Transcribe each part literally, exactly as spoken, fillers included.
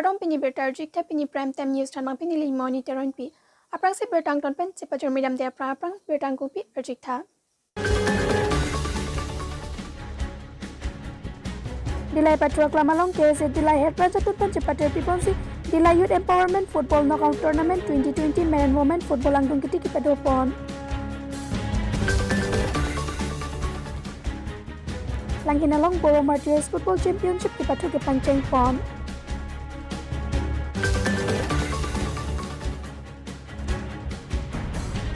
Kardom, pini birta arjutha, pini Prime Time News thanbang pini Limoni Teronpi. Aphrangsi birta angton pen chepajormi damde aphrang aphrang birta angkungpi arjutha. Dillai pathu aklam along K S A Dillai Head Branch atum pen chepatirpi ponsi Dillai Youth Empowerment Football Knockout Tournament twenty twenty Men and Women Football angdung kiti kepado pon. Langhin along Boro Martyrs Football Championship kepathu kepangcheng pon.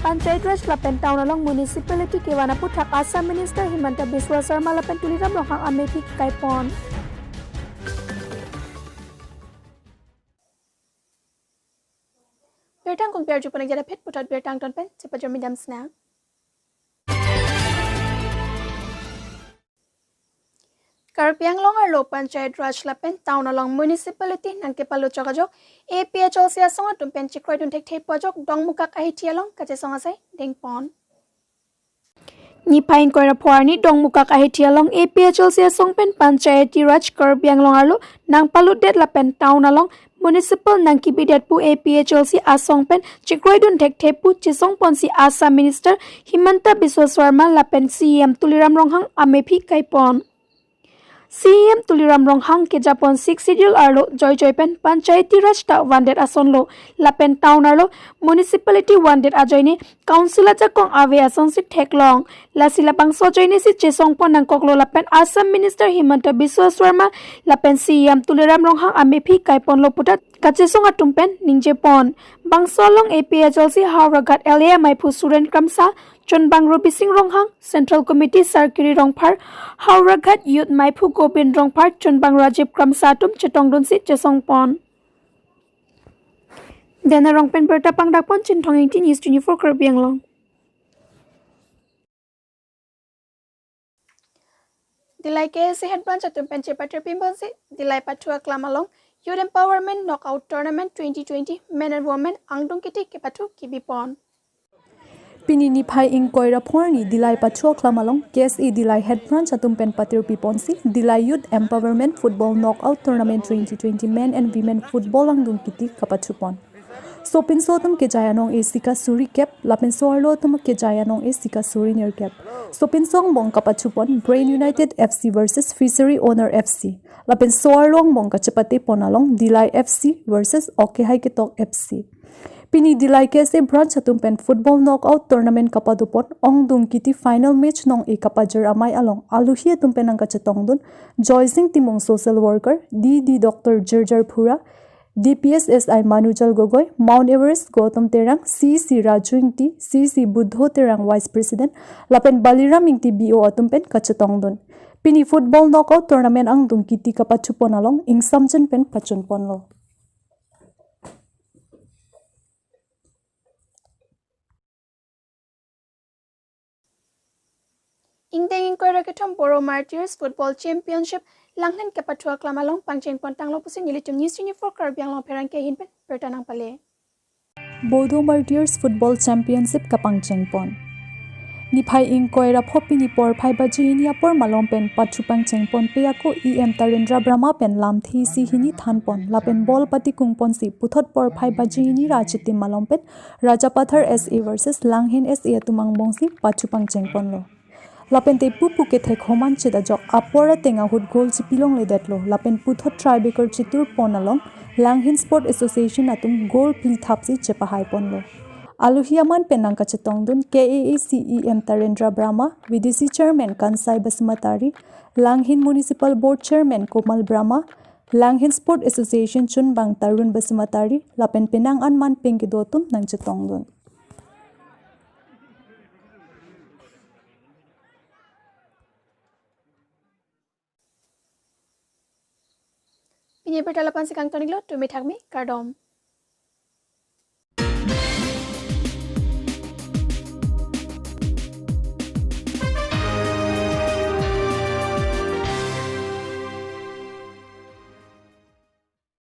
Panchayat Raj lapen Town along Municipality kevan aphuthak Assam Minister Himanta Biswa Sarma lapen Tuliram Ronghang amephi kekai pon. Birta angkungpi arju pon-ik jada phet puthot birta angton pen chepajormi dam sina. Karbi Anglong arlo Panchayat Raj lapen Town along Municipality nangkepalut chok ajok A P H L C asong atum pen chekroidun thekthe pu ajok Dongmukak ahithi along kachesong asai dengpon. Niphai ingkoi ra pho arni Dongmukak ahithi along A P H L C asong pen Panchayati Raj Karbi Anglong arlo nangpalutdet lapen Town along Municipal nangkebidet pu A P H L C asong pen chekroidun thekthe pu chesong ponsi Assam Minister Himanta Biswa Sarma lapen C E M Tuliram Ronghang amephi kai pon. C E M Tuliram Ronghang kejapon Sixth Schedule arlo joijoi pen Panchayati Raj ta vandet asonlo lapen Town arlo Municipality vandet ajoine Council ajakong ave asonsi theklong. Lasi labangso ajoinesi chesong pon nangkoklo lapen Assam Minister Himanta Biswa Sarma lapen C E M Tuliram Ronghang amephi kai ponlo puta kachesong atum pen ningje pon. Bangso along A P H L C Howraghat L A maiphu Suren Kramsa, chunbang Robising Ronghang, Central Committee Sarkiri Rongphar, Howraghat Youth maiphu Gobind Rongphar, chunbang Rajiv Kramsa atum chetongdunsi chesong pon. Dena Rongpen birta pangdak pon, Chinthong Ingti, News twenty-four Karbi Anglong. Dillai K S A Head Branch atum pen chepatirpi ponsi Dillai pathu aklam along Youth Empowerment Knockout Tournament twenty twenty Men and Women angdung kiti kepathu kebi pon. Pini niphai ingkoi ra pho arni Dillai pathu aklam along K S A Dillai Head Branch atum pen patirpi ponsi Dillai Youth Empowerment Football Knockout Tournament twenty twenty Men and Women Football angdung kiti kapathu pon. Sopinso atum kejai anong-e sika suri kep, lapen so-arlo atum kejai anong-e sika suri nerkep. Sopinso angbong kapathu pon Brain United F C versus Fishery Owner F C. Lapen so-arlo angbong kachepate pon along Dillai F C versus Oke Hai Ketok F C. Pini Dillai K S A Branch atum pen Football Knockout Tournament kapado pon ongdung kiti final match nong-e kapajir amei along aluhi atum pen nangkachetongdun Joysing Timung, Social Worker, D D Doctor Jirjar Phura, D P S S I Manujal Gogoi, Mount Everest Gautam Terang, C C Raju Ingti, C C Buddho Terang Vice President, lapen Baliram Ingti B O atum pen kachetongdun. Pini Football Knockout Tournament angdung kiti kapathu pon along ingsamjin pen pachun ponlo. Ingdeng ingkoi ra kethom Boro Martyrs Football Championship Langhin kepathu aklam along pangcheng pon tanglo pusi nelitum News twenty-four Karbi Anglong pherangke ahin pen birta nangpale. Bodo Martyrs Football Championship kapangcheng pon. Niphai ingkoi ra pho pini porphai baji hini apor malom pen pathu pangcheng ponpe ako E M Tarendra Brahma pen lamthe isi hini than pon lapen ball patikung ponsi puthot porphai baji hini ra achitim malom pen Rajapathar S A versus Langhin S A atum angbongsi pathu pangcheng ponlo. Lapen tepu pu kethek homan chit ajok apor ateng ahut goal chipilongledetlo. Lapen puthot tiebreaker chitur pon along Langhin Sport Association atum goal phli thapsi chepahai ponlo. Aluhi aman pen nangkachetongdun K A A C E M Tarendra Brahma, V D C Chairman Kansai Basumatary, Langhin Municipal Board Chairman Komal Brahma, Langhin Sport Association chunbang Tarun Basumatary, lapen penang an man pen kedo atum nangchetongdun. Pini birta la-ansi kangton-iklo, tumi thakmi, kardom.